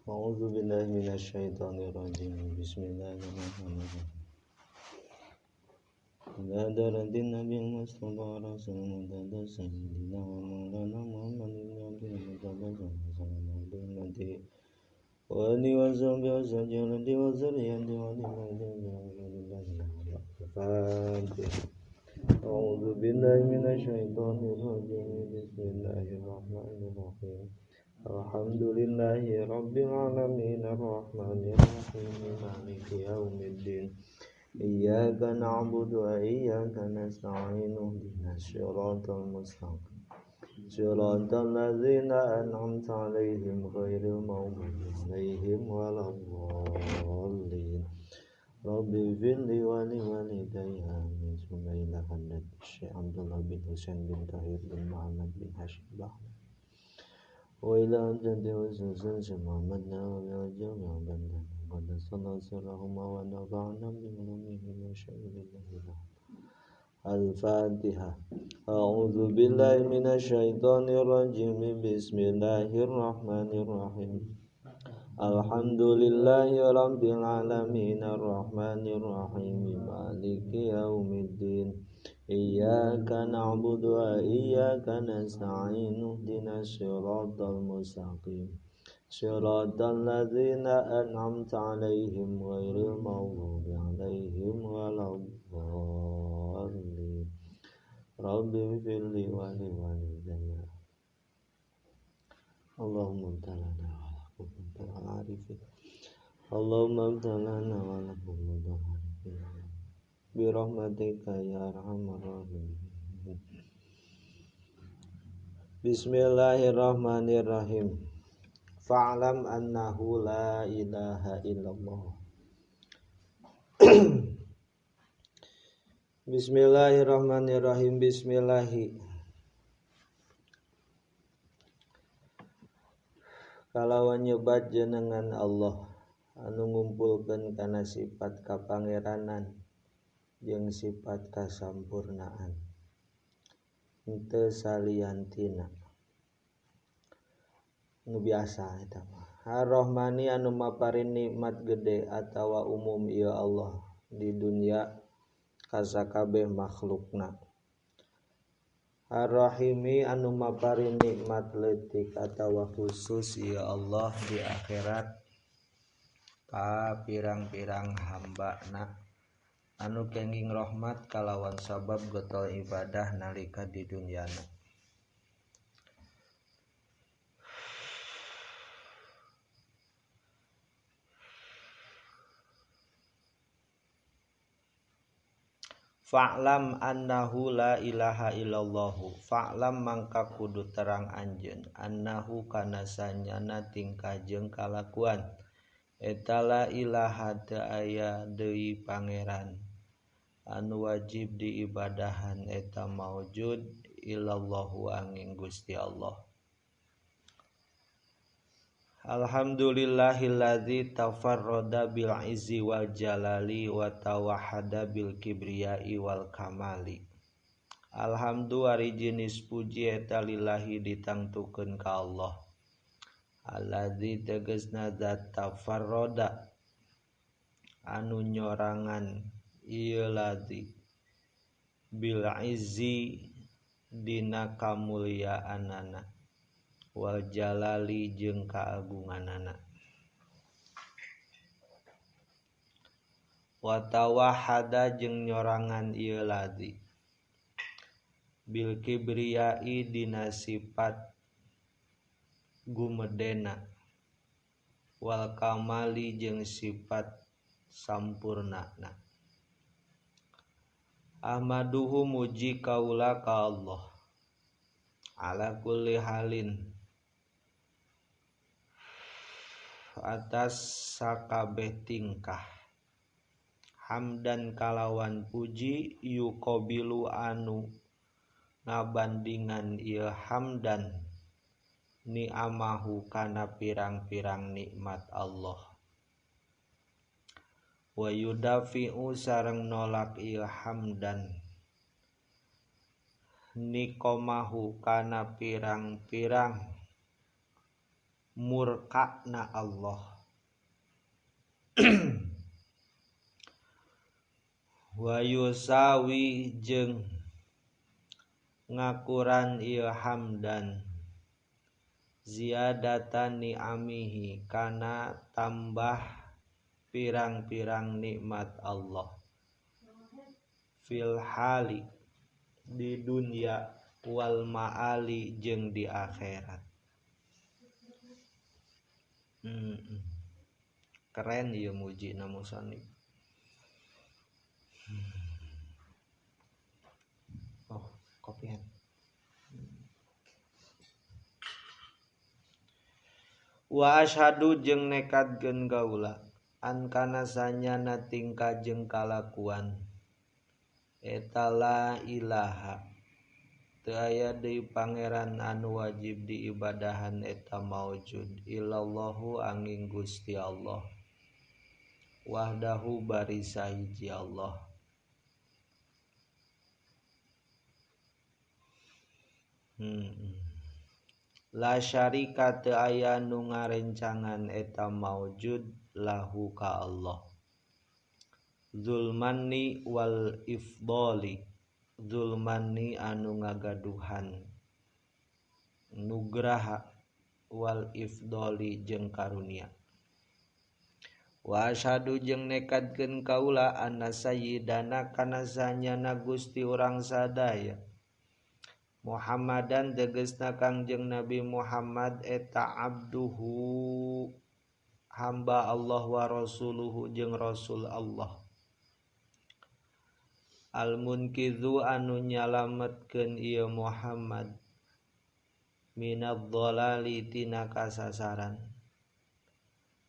A'udzu billahi minasyaitonir rajim. Bismillahirrahmanirrahim. Ila daratin Nabi Mustafa Rasul Muhammad Sayyidina wa Maulana Muhammad ibn Abdul Muttalib sallallahu alaihi wa alihi wa sahbihi wa sallam wa zurriyyati wa Fatihah. A'udzu billahi minasyaitonir rajim. Bismillahirrahmanirrahim. Alhamdulillahi rabbil alamin arrahmanir rahim maliki yaumiddin. Iyyaka na'budu wa iyyaka nasta'in ihdinas siratal mustaqim. Siratal ladzina an'amta 'alaihim ghairil maghdubi 'alaihim waladdallin. Rabbi firli wa li walidayya amin. Summa ila hadrat Syekh Abdullah bin Husain bin Tahir bin Muhammad bin Hashim Bahri wa ila jaddi wa susan Muhammad Nawawi wa jami'a bandan qad sallallahu sirrahum wa nafa'na bi ulumihim wa syai'illahi. Al-Fatihah. A'udzu billahi minasyaitonir rajim. Bismillahirrahmanirrahim. Alhamdulillahi rabbil alamin arrahmanir rahim maliki yaumiddin. Iyyaka na'budu wa iyyaka nasta'in ihdinas siratal mustaqim. Siratal ladzina an'amta 'alaihim ghairil maghdubi 'alaihim waladdallin. Rabbi firli wa li walidayya. Allahumma amtalana wa lakum arifin. Allahumma amtalana wa lakum arifin. Bi rahmatika ya arhamar rahimin. Bismillahirrahmanirrahim. Fa'lam annahu la ilaha illallah. Bismillahirrahmanirrahim. Bismillahi. Kalawan nyebat jenengan Allah anu ngumpulkeun kana sifat kapangeranan jeung sifat kasampurnaan henteu saliantina nu biasa eta mah. Ar-Rahmani anu maparin nikmat gede atawa umum ieu Allah di dunya ka sakabeh makhlukna. Ar-Rahimi anu maparin nikmat leutik atawa khusus ieu Allah di akhirat ka pirang-pirang hambana anu kenging rahmat kalawan sabab getol ibadah nalika di dunyana. Fa'lam annahu la ilaha illallahu. Fa'lam mangka kudu terang anjeun annahu kana sanyana tingkah jeung kalakuan eta la ilaha teu aya deui pangeran anu wajib diibadahan eta maujud illallahu angin Gusti Allah. Alhamdulillahilladzi tafarrada bil izzi wal jalali wa tawahhada bil kibriyai wal kamali. Alhamdu ari jenis puji eta lillahi ditangtukeun ka Allah. Alladzi tegasna zat tafarrada anu nyorangan ieu ladzi bil izzi dina kamulyaanana wal jalali jeung kaagunganana wa tawahhada jeung nyorangan ieu ladzi bil kibriyai dina sifat gumedena wal kamali jeung sifat sampurnana. Ahmaduhu muji kaula ka Allah ala kulli halin atas sakabeh tingkah hamdan kalawan puji yuqabilu anu ngabandingan ieu hamdan ni'amahu kana pirang-pirang nikmat Allah wa yudafi'u sareng nolak ieu hamdan nikomahu kana pirang-pirang murkana Allah. Wa yusawi jeung ngakuran ieu hamdan ziyadatan ni'amihi kana tambah pirang-pirang nikmat Allah fil hali di dunia wal ma'ali jeung di akhirat. Keren ieu mujina musannif. Oh, kopian. Wa asyhadu jeung nekadkeun kaula an kana sanyana tingkah jeung kalakuan eta la ilaha teu aya deui pangeran anu wajib diibadahan eta maujud illallahu angin Gusti Allah wahdahu bari sahiji Allah. La syarika teu aya nu ngarencangan eta maujud lahu ka Allah. Zulmanni wal ifdali, zulmanni anu ngagaduhan nugraha wal ifdali jeung karunia. Wa asyhadu jeung nekadkeun kaula anna sayyidana kana sanyana Gusti urang sadaya Muhammadan tegesna Kangjeng Nabi Muhammad eta abduhu hamba Allah wa rasuluhu jeung rasul Allah. Al-munqidhu anu nyalametkeun ieu Muhammad minadh dhalali tina kasasaran.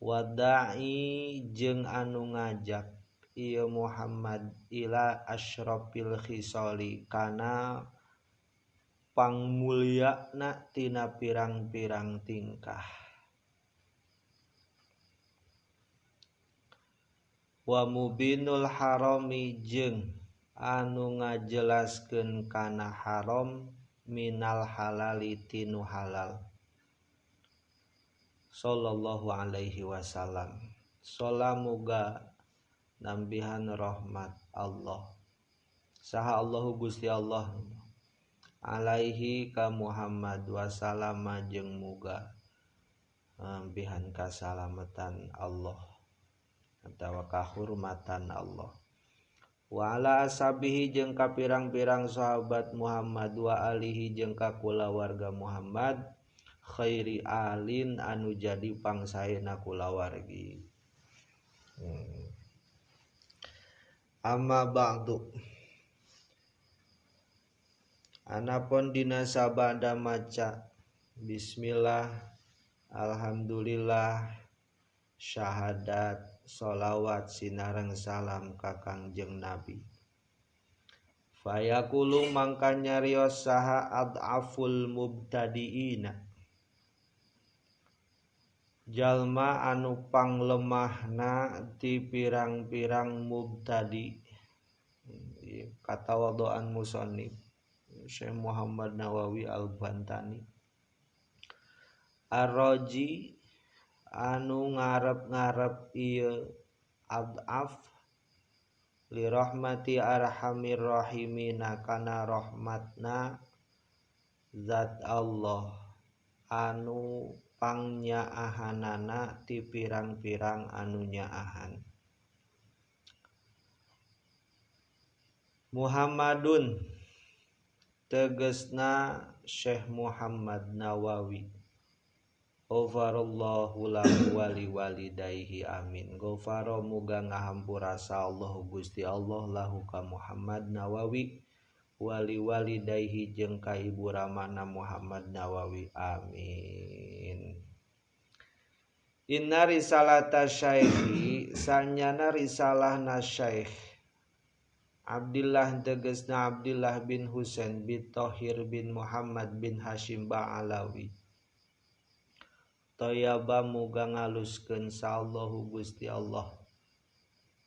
Wada'i jeung anu ngajak ieu Muhammad ila asyrafil khisali kana pangmulyana tina pirang-pirang tingkah. Wa mubinul harami jeung anu ngajelaskeun kana haram minal halali tinu halal. Sallallahu alaihi wasallam. Salamuga nambihan rahmat Allah. Saha Allahu Gusti Allah alaihi ka Muhammad wasallama jeung muga nambihan kasalamatan Allah atawa kahurmatan Allah. Wa ala ashabihi jeung ka pirang-pirang sahabat Muhammad wa alihi jeung ka kulawarga Muhammad khairi alin anu jadi pangsaena kulawargi. Amma ba'du. Anapun dina sabada maca bismillah, alhamdulillah, syahadat, sholawat sinareng salam ka Kangjeng Nabi. Fayaqulu mangka nyarios saha ad'aful mubtadiina jalma anu panglemahna ti pirang-pirang mubtadi. Katawaduan musannif Syekh Muhammad Nawawi Al-Bantani. Ar-raji anu ngarep-ngarep ieu ad'af li rahmati arhamir rahimina kana rahmatna zat Allah anu pangnyahanana ti pirang-pirang anu nyaahan. Muhammadun tegesna Syekh Muhammad Nawawi. Ghafarallahu lahu wa liwalidayhi amin. Ghafara muga ngahampura sa Allah Gusti Allah lahu ka Muhammad Nawawi wa liwalidayhi jeung ka ibu ramana Muhammad Nawawi amin. Inna risalata syaikhi sanyana risalahna Syekh Abdillah tegesna Abdillah bin Husain bin Thohir bin Muhammad bin Hashim Ba'alawi. Toyaba muga ngaluskeun sallahu Gusti Allah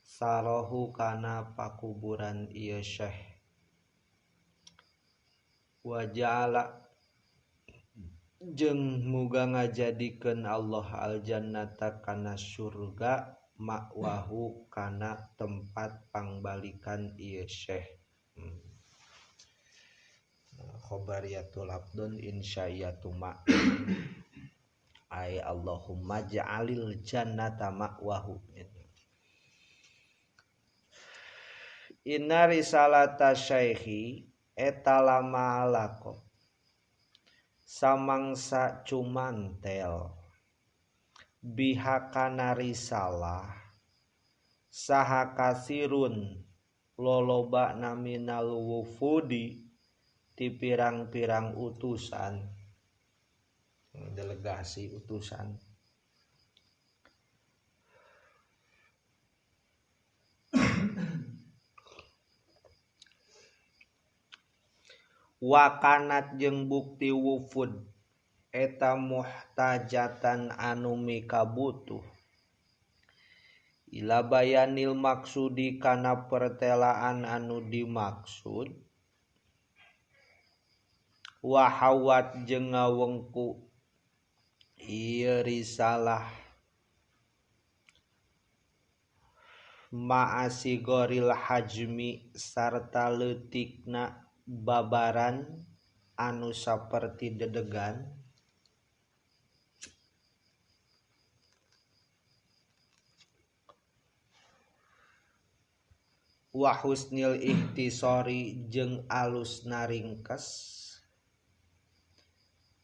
sarohu kana pakuburan ieu Syekh. Wa ja'ala Jeung muga ngajadikeun Allah aljannata kana surga makwahu kana tempat pangbalikan ieu syekh. Khobariyatul abdun insya'iyatu ma ay Allahumma ja'alil jannata ma'wahu. Inna risalata syaikhi eta lama alaqo samangsa cumantel bihakana risalah saha kasirun loloba naminal wufudi ti pirang-pirang utusan, delegasi utusan. Wakanat jeung bukti wufud eta muhtajatan anu mikabutuh ila bayanil maksudi kana pertelaan anu dimaksud wahawat jeung ngawengku ieu risalah ma'asigoril hajmi sarta leutikna babaran anu saperti dedegan wa husnil ihtisori jeung alus naringkes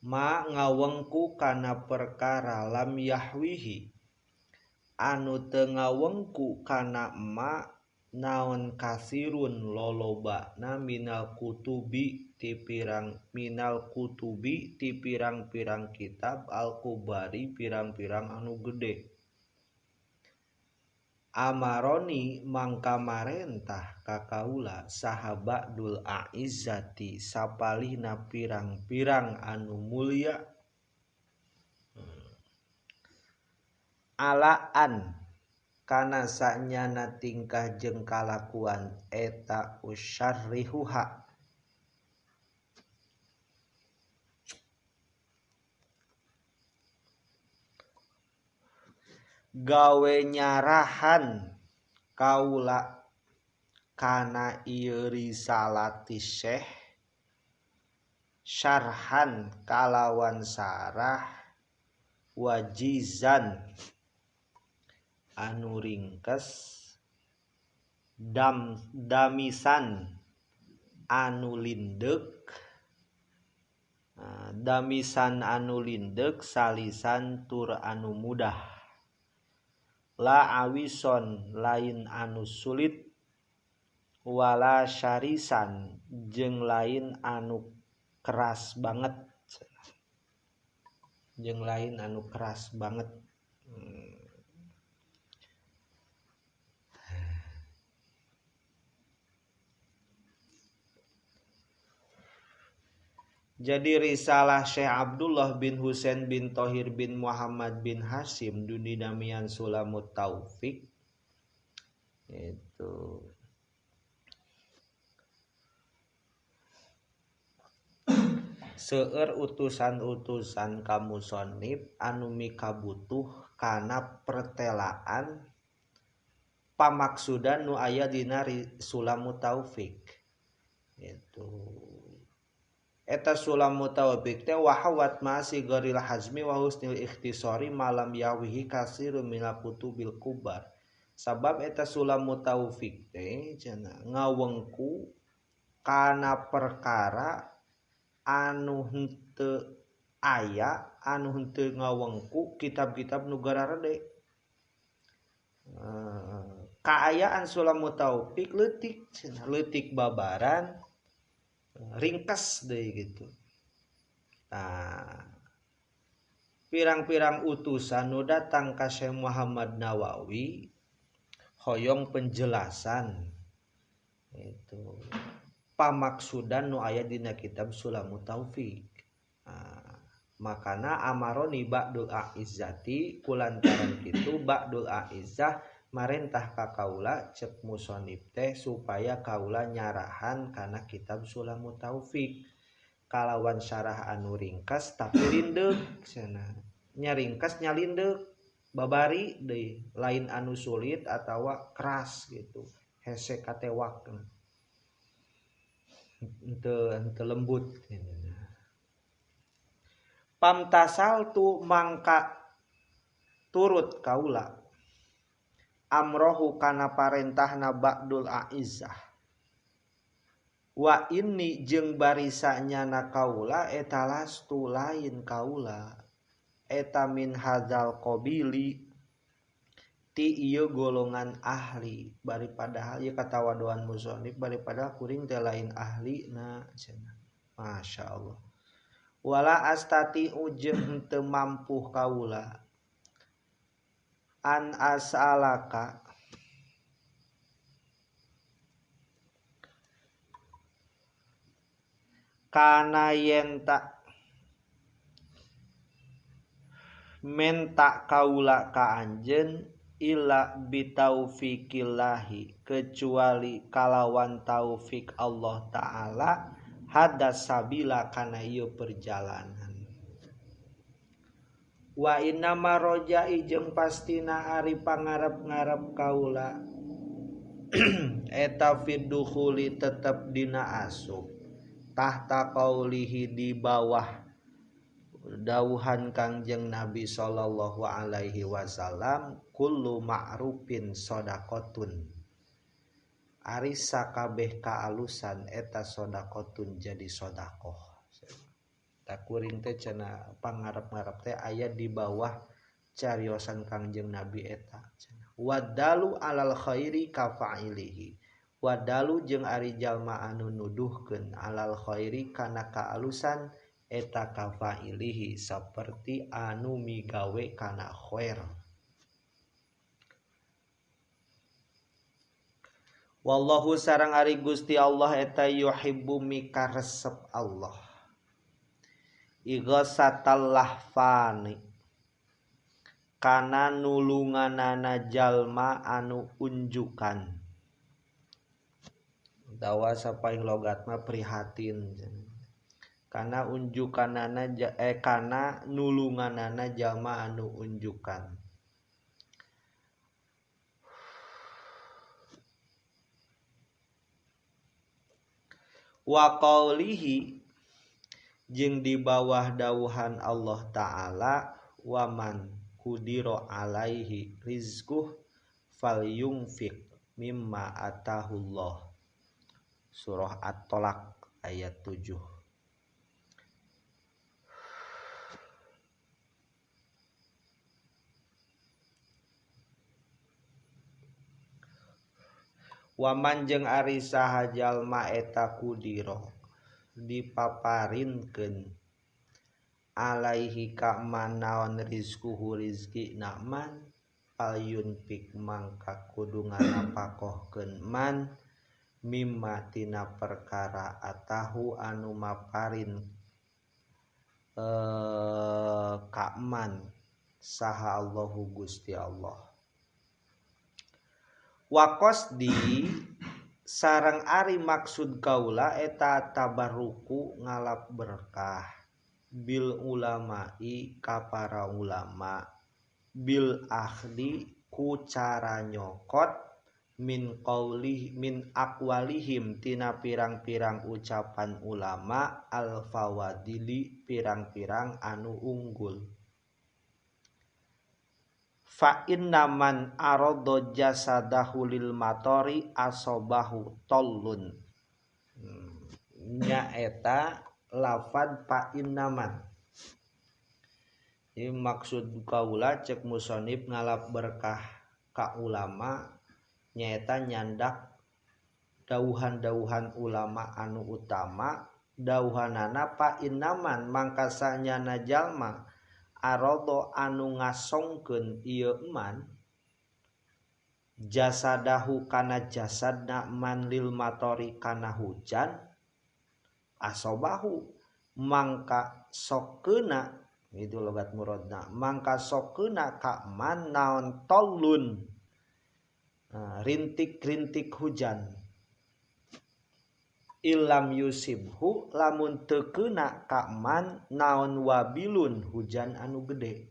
ma ngawengku kana perkara lam yahwihi anu teu ngawengku kana ma naon kasirun lolobana minal kutubi ti pirang minal kutubi ti pirang-pirang kitab al-kubari pirang-pirang anu gede. Amaroni mangka marentah ka kaula saha ba'dul a'izzati sapalihna pirang-pirang anu mulia alaan kana sanyana tingkah jeung kalakuan eta usyarrihuha gawe nyarahan kaula kana ieu risalati syekh syarhan kalawan sarah wajizan anu ringkes damisan anu lindek damisan anu lindek salisan tur anu mudah la awison lain anu sulit wala syarisan jeung lain anu keras banget jeung lain anu keras banget. Jadi risalah Syekh Abdullah bin Husain bin Thohir bin Muhammad bin Hasyim Dunidamian Sulamut Taufik itu seueur utusan-utusan ka musonib anu mikabutuh kana pertelaan pamaksudan nu aya dina Sulamut Taufik itu. Eta Sulamut Taufik teh wahawat masi goril hazmi wa husnil ikhtisari malam yawihi kasirun minal kutubil kubar. Sabab eta Sulamut Taufik teh cenah ngawengku kana perkara anu henteu aya anu henteu ngawengku kitab-kitab nu gararede. Kaayaan Sulamut Taufik leutik cenah leutik babaran ringkas deh gitu. Nah, pirang-pirang utusan nu datang ka Syekh Muhammad Nawawi hoyong penjelasan itu pamaksudan nu aya dina kitab Sulamut Taufik. Nah, makana amaroni ba'dul a'izzati kulantaran kitu ba'dul a'izzah marentah ka kaula cek musonib teh supaya kaula nyarahan kana kitab Sulamut Taufik. kalawan syarah anu ringkas tapi lindeuk cenah nya ringkas nya lindeuk babari deui lain anu sulit atawa keras gitu hese katewak henteu lembut. Pamtasal tu mangka turut kaula amrohu kana parentahna ba'dul a'izzah wa inni jeung barisa nyana kaula eta lastu lain kaula eta min hadzal qabili ti ieu golongan ahli bari padahal ieu katawaduan musannif bari padahal kuring teh lain ahli na cenah. Masyaallah wala astati jeung henteu mampu kaula an as'alaka kana yen tak menta kaula ka anjeun illa bitaufiqillahi kecuali kalawan taufik Allah taala hadas sabila kana ieu perjalanan. Wa inna ma rojai jeung pastina ari pangarep-ngarep kaula eta fid dukhuli tetep dina asup tahta qaulihi di bawah dawuhan Kangjeng Nabi sallallahu alaihi wasallam kullu ma'rufin shadaqatun ari sakabeh kaalusan eta shadaqatun jadi sedekah. Takuring teh cenah pangarep-ngarep teh aya di bawah cariosan Kangjeng Nabi eta. Wadalu alal khairi kafa'ilihi wadalu jeung ari jalma anu nuduhkeun alal khairi kana kaalusan eta kafa'ilihi saperti anu migawe kana khair. Wallahu sareng ari Gusti Allah eta yuhibbu mikaresep Allah ighasatal lahfani kana nulunganana jalma anu unjukan dawa sapaing logat mah prihatin kana unjukanana kana nulunganana jalma anu unjukan. Wa qaulihi jeung di bawah dawuhan Allah taala waman qudira alaihi rizquh falyunfiq mimma atahullah. Surah At-Talaq ayat 7. Waman jeung ari saha jalma eta kudira dipaparinkeun alaihi ka manaon rizquhu rizki man palyunfik mangka kudu nganapakohkeun man mimma tina perkara atahu anu maparin ka man saha Allahu Gusti Allah. Wa qasdi sareng ari maksud kaula eta tabarruku ngalap berkah bil ulama'i ka para ulama bil akhdi ku cara nyokot min qaulih min aqwalihim tina pirang-pirang ucapan ulama al fawadili pirang-pirang anu unggul. Fa inna man arada jasadahu lil matori asobahu tollun. Nyaeta lafad fa innaman. Ini maksud kaula cek musonib ngalap berkah ka ulama nyaeta nyandak dauhan-dauhan ulama anu utama dauhanana fa innaman mangka sanyana jalma arodo anu ngasongkeun ieu man jasadahu kana jasadna man lil matori kana hujan asobahu mangka sokeuna itu logat muradna mangka sokeuna ka man naon tolun rintik-rintik hujan Ilam yusibhu lamun teu keuna ka man naon wabilun hujan anu gede.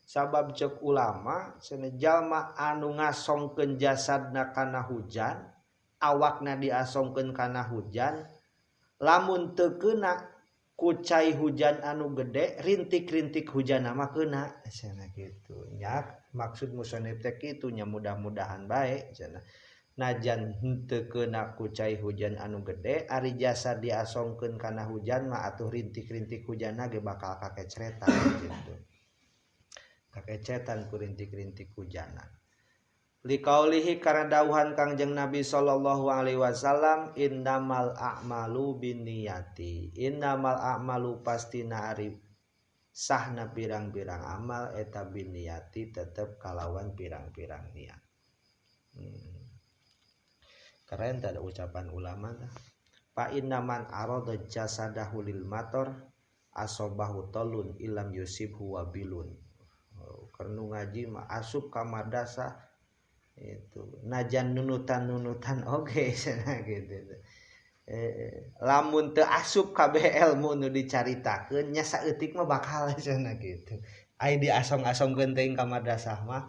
Sabab cek ulama cenah jalma anu ngasongkeun jasadna kana hujan, awakna diasongkeun kana hujan, lamun teu keuna ku cai hujan anu gede, rintik-rintik hujan mah keuna cenah kitu. Nya maksud musannif teh kitu nya mudah-mudahan bae cenah. Najan henteu keuna ku cai hujan anu gede, ari jasa diasongkeun kana hujan mah atuh rintik-rintik hujanna ge bakal kakecretan gitu. Kakecretan ku rintik-rintik hujanna. Liqaulihi karena dauhan Kangjeng Nabi sallallahu alaihi wasallam innamal a'malu binniyati. Innamal a'malu pastina ari sahna pirang-pirang amal eta binniyati tetep kalawan pirang-pirang niat. Keren tak ada ucapan ulama dah. Fa inna man arada jasadahu lil mator asobahu tolun ilam yusibhu wabilun. Karena ngaji mah asup ka madrasah itu najan nunutan-nunutan oge cenah gitu. Lamun teu asup kabeh ilmu nu dicaritakeun nya saeutik mah bakal cenah gitu. Ai diasong-asongkeun teuing ka madrasah mah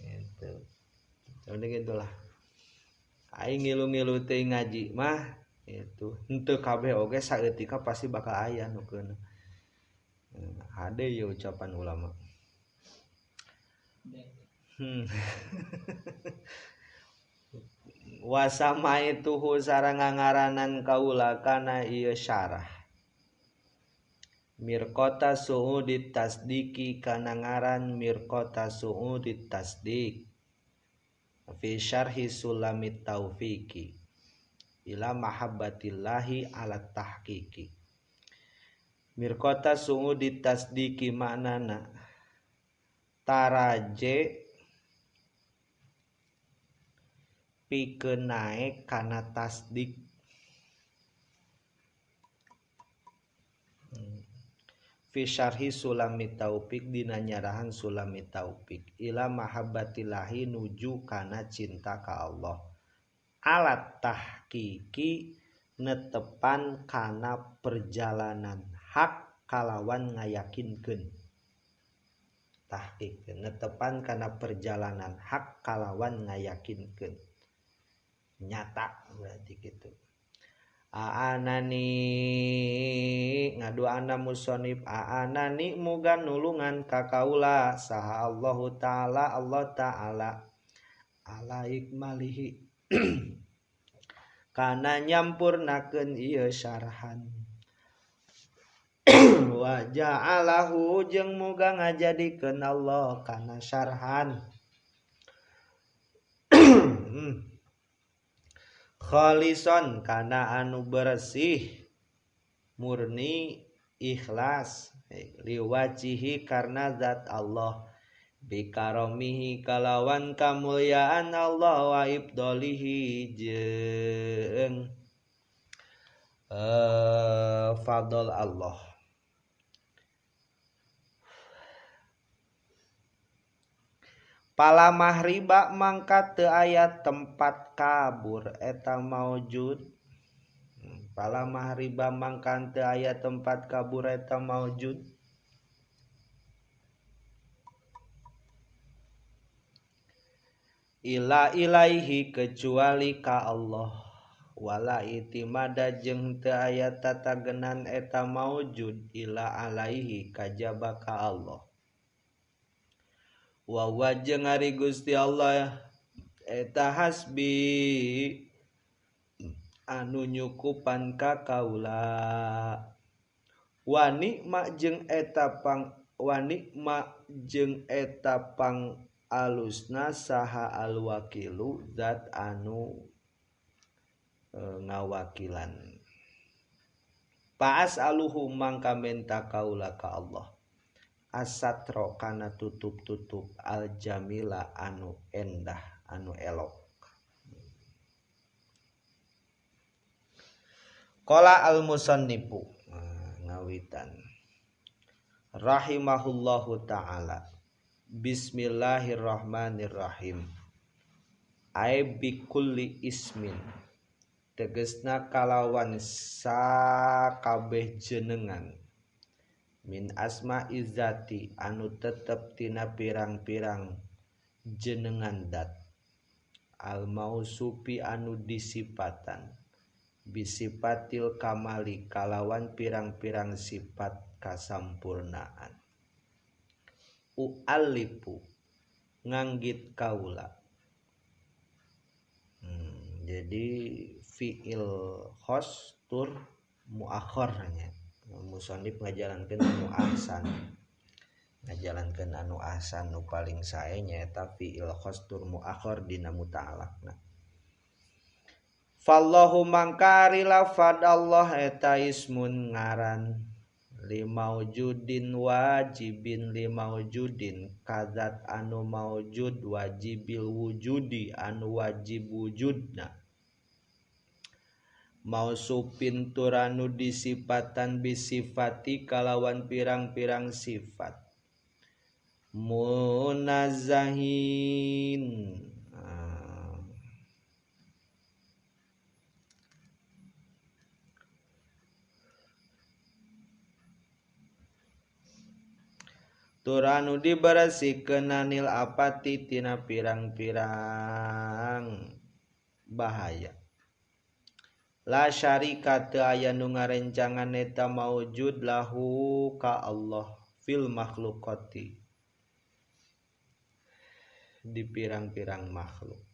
gitu. Jadi gitulah. Aing ngilu-ngilu teuing ngaji mah itu henteu kabeh oge saeutika pasti bakal aya nu keuna. Hade ye ucapan ulama. Wasamaituhu sareng ngangaranan kaula kana ieu syarah. Mirqata su'udit tasdiki kana ngaran mirqata su'udit tasdik. Fi syarhi sulamit taufiqi ila mahabbatillahi ala tahqiqi. Mirqata su'udit tasdiki maknana taraje pikeun naek kana tasdik. Fi syarhi sulamit taufik dina nyarahan sulamit taufik ila mahabbatillahi nuju kana cinta ka Allah alat tahqiqi netepan kana perjalanan hak kalawan ngayakinkeun. Tahqiq netepan kana perjalanan hak kalawan ngayakinkeun nyata berarti gitu. Aanani ngaduana musonib aanani muga nulungan ka kaula saha Allahu taala Allah taala ala ikmalihi kana nyampurnakeun ieu syarhan wa ja'alahu jeung muga ngajadikeun Allah kana syarhan khalison kana anu bersih murni ikhlas liwajihi karena zat Allah bikaromihi kalawan kamulyaan Allah wa ibdolihi jeung fadl Allah. Palamah riba mangka teu aya tempat kabur eta maujud. Palamah riba mangka teu aya tempat kabur eta maujud. Ila ilaihi kecuali ka Allah. Wala itimada jeung teu aya tatagenan eta maujud ila alaihi kajaba ka Allah. Wa jeung ari Gusti Allah eta hasbi anu nyukupan ka kaula. Wa nikma jeung eta pang wa nikma jeung eta pang alusna saha alwakilu zat anu ngawakilan. Paas aluhu mangka menta kaula ka Allah asatro kana tutup-tutup aljamila anu endah anu elok. Qala al-musannifu ngawitan rahimahullahu taala bismillahirrahmanirrahim ai bikulli ismin Tegesna kalawan sakabeh jenengan min asma izzati anu tetep tina pirang-pirang jenengan dat al mausufi anu disipatan bisipatil kamali kalawan pirang-pirang sifat kasampurnaan. U'alipu nganggit kaula. Jadi fi'il khos tur muakhirnya musannif ngajalankeun anu ahsan, ngajalankeun anu ahsan nu paling sae nyaeta fi'il khos tur muakhir dina muta'alaqna. Fallahu mangkari lafad Allah eta ismun ngaran limaujudin wajibin limaujudin kadzat anu maujud wajibil wujudi anu wajib wujudna mausupin turanu disipatan bisifati kalawan pirang-pirang sifat munazahin. Turanu dibersihkeun anil apati tina pirang-pirang bahaya. La syarika teu aya nu ngarencangan eta maujud lahu ka Allah fil makhluqati di pirang-pirang makhluk.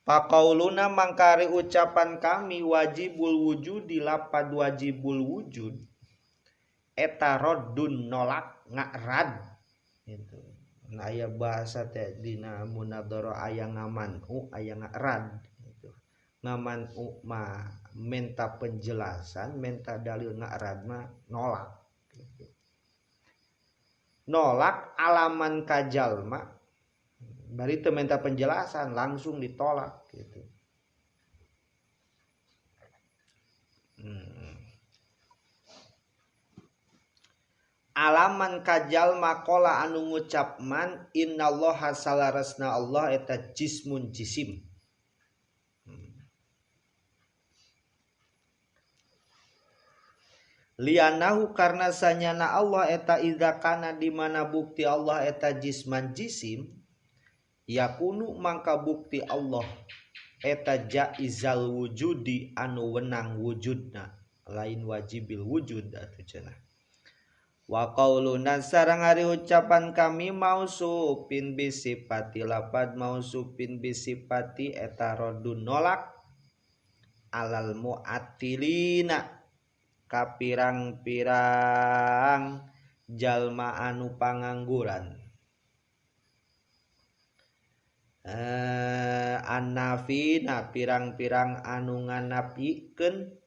Paqauluna mangkari ucapan kami wajibul wujudi lapad wajibul wujud eta raddun nolak ngakrad gitu. Nah, aya bahasa teh dina munadhara aya ngamanu aya ngakrad gitu. Ngamanu mah minta penjelasan, minta dalil, ngakrad mah nolak gitu. Nolak alaman kajalma bari teu minta penjelasan langsung ditolak gitu. Alaman kajal makola anu ngucap man innallaha salarasna Allah eta jismun jisim. Lianahu karena sanyana Allah eta idza kana di mana bukti Allah eta jisman jisim yakunu mangka bukti Allah eta jaizal wujudi anu wenang wujudna lain wajibil wujud atuh cenah. Wa qauluna sareng ari ucapan kami mausupin bisipati lapad mausupin bisipati eta radun nolak alal mu'attilina ka pirang-pirang jalma anu pangangguran annafina pirang-pirang anu nganapikeun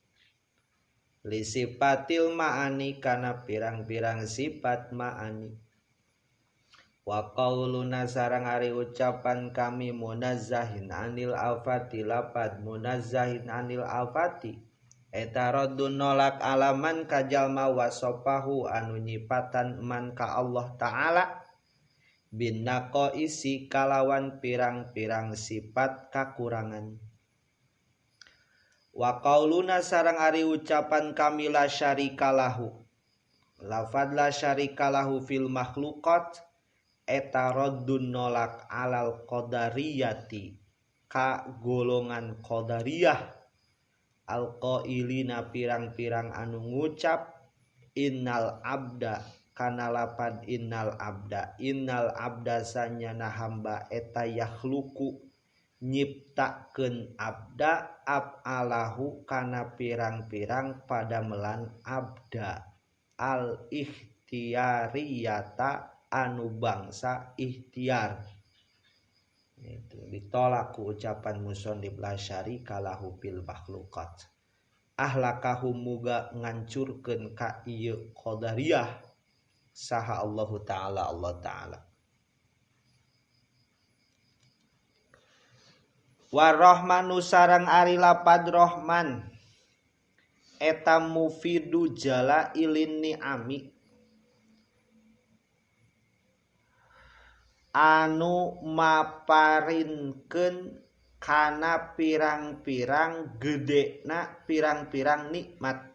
li sifatil ma'ani kana pirang-pirang sifat ma'ani. Wa qauluna sareng ari ucapan kami munazzahin anil afati lapad munazzahin anil afati eta raddun nolak alaman kajalma wasopahu anu nyipatan man ka Allah ta'ala bin naqaisi kalawan pirang-pirang sifat kakurangan. Wa qauluna sareng ari ucapan kami la syarikalahu lafad la syarikalahu fil makhluqat eta raddun nolak alal qadariyati ka golongan qadariyah alqailina pirang-pirang anu ngucap innal abda kana lapad innal abda innal abda sanyana hamba eta yakhluqu nyiptakeun abda afalahu kana pirang-pirang padamelan abda al ikhtiyariyata anu bangsa ikhtiar. Itu ditolak ku ucapan musannif la syarika lahu fil makhluqat ahlakahum muga ngancurkeun ka ieu qadariyah saha Allahu ta'ala Allah ta'ala. Warahmanu sareng ari lapad Rahman eta mufidu jala ilin ni'ami anu maparinkeun Kana pirang-pirang gedena pirang-pirang nikmat.